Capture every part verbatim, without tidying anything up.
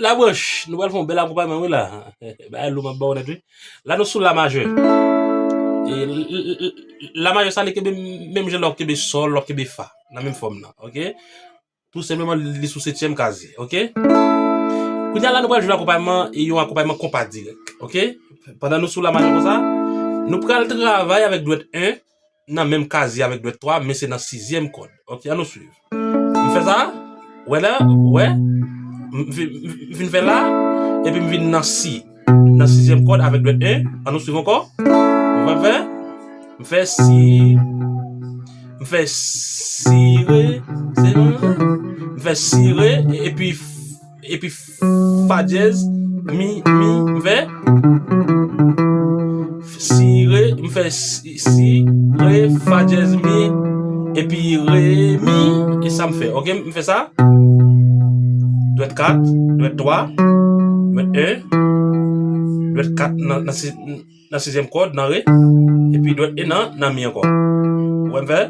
Labranch, nou pral fè yon bèl akonpayman, wi, la. Bagay lou, m ap ba w nèt, wi. La, nou sou la majè. E, l, l, l, la majè, sa, li kenbe menm jan lè w kenbe sòl, lè w kenbe fa. Nan menm fòm nan, oke? Tou senpleman, li sou setyèm kazye, oke? Kounye a la, nou pral jwe akonpayman, e yon akonpayman konpa dirèk, oke? Pandan nou sou la majè konsa, nou pral travay avèk dwèt en nan menm kazye avèk dwèt twa, men se nan sizyèm kòd. Oke, ann nou swiv. M fè sa, wè la, wè. M fi-, m fi-, m fin fè la, epi m vin nan si. Nan sizyèm kòd avèk dwèt en, ann nou swiv ankò. M fè, m fè si, m fè si, re, se, m fè si, re, epi, epi fa dyèz, mi, mi, m fè si, re, m fè si, si, re, fa dyèz, mi, epi re, mi, e sa m fè, oke, m fè sa. Dwèt kat, dwèt twa, dwèt en, dwèt kat nan, nan si, nan sizyèm kòd, nan re, epi dwèt en nan, nan mi ankò. Ou wè m fè?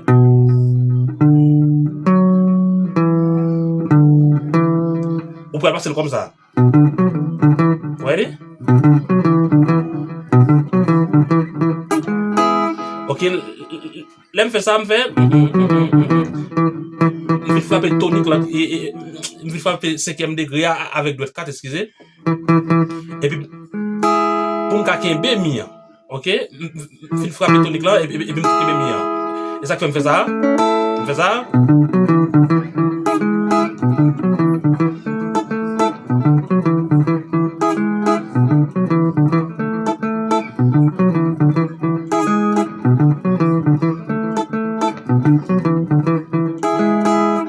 Ou pral pase l kòmsa. Ou wè li? Oke, l, l, l, lè m fè sa, m fè, m vin frape tonik la, e, e, m vin frape senkyèm degre a avèk dwèt kat, eskize. Epi, pou m ka kenbe mi an, oke? M, m, m fin frape tonik la, epi, epi, epi m kenbe mi an. E sa k fè m fè sa? M fè sa?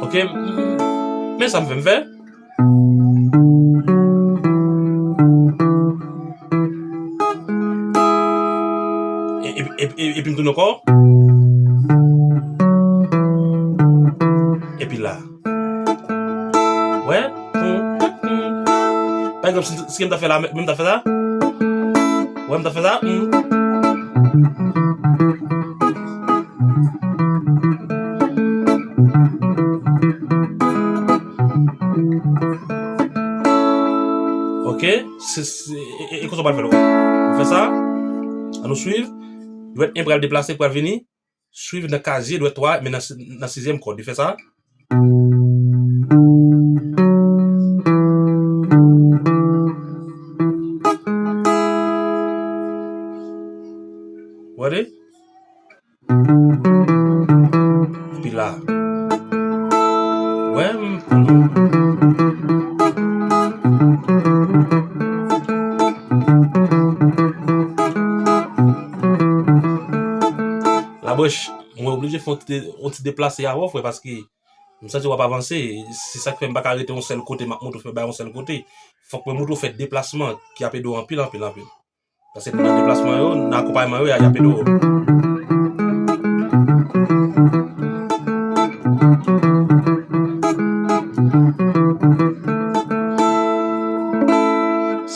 Oke, m, m, men sa m fè, m fè. E, e, e, e, epi m tounen ankò. Epi la. Wè? Pa egzanp, si, si m ta fè la, men m ta fè sa. Wè, m ta fè sa. Hmm. Oke, se, se, e, e, e konsa w pral fè l, oke. Ou fè sa, ann nou swiv. Dwèt en pral deplase, pral vini. Swiv nan kazye dwèt twa, men nan, nan sizyèm kòd. Li fè sa. Ou wè li? Epi la. Wè, m, Labranch, mwen oblije fè yon ti, yon ti deplase avè w, frè, paske m santi w ap avanse. Se sa k fè m pa ka rete yon sèl kote, m ap montre w fè bagay yon sèl kote. Fòk mwen montre w fè deplasman ki ap ede w anpil, anpil, anpil. Paske nan deplasman yo, nan akonpayman yo, y a, y ap ede w.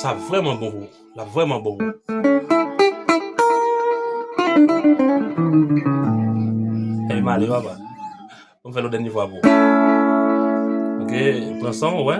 Sa vrèman bon pou ou. L ap vrèman bon pou ou. Ey, m ale, papa. Pou m fè l yon dènye fwa pou ou. Oke, pran san w, wè.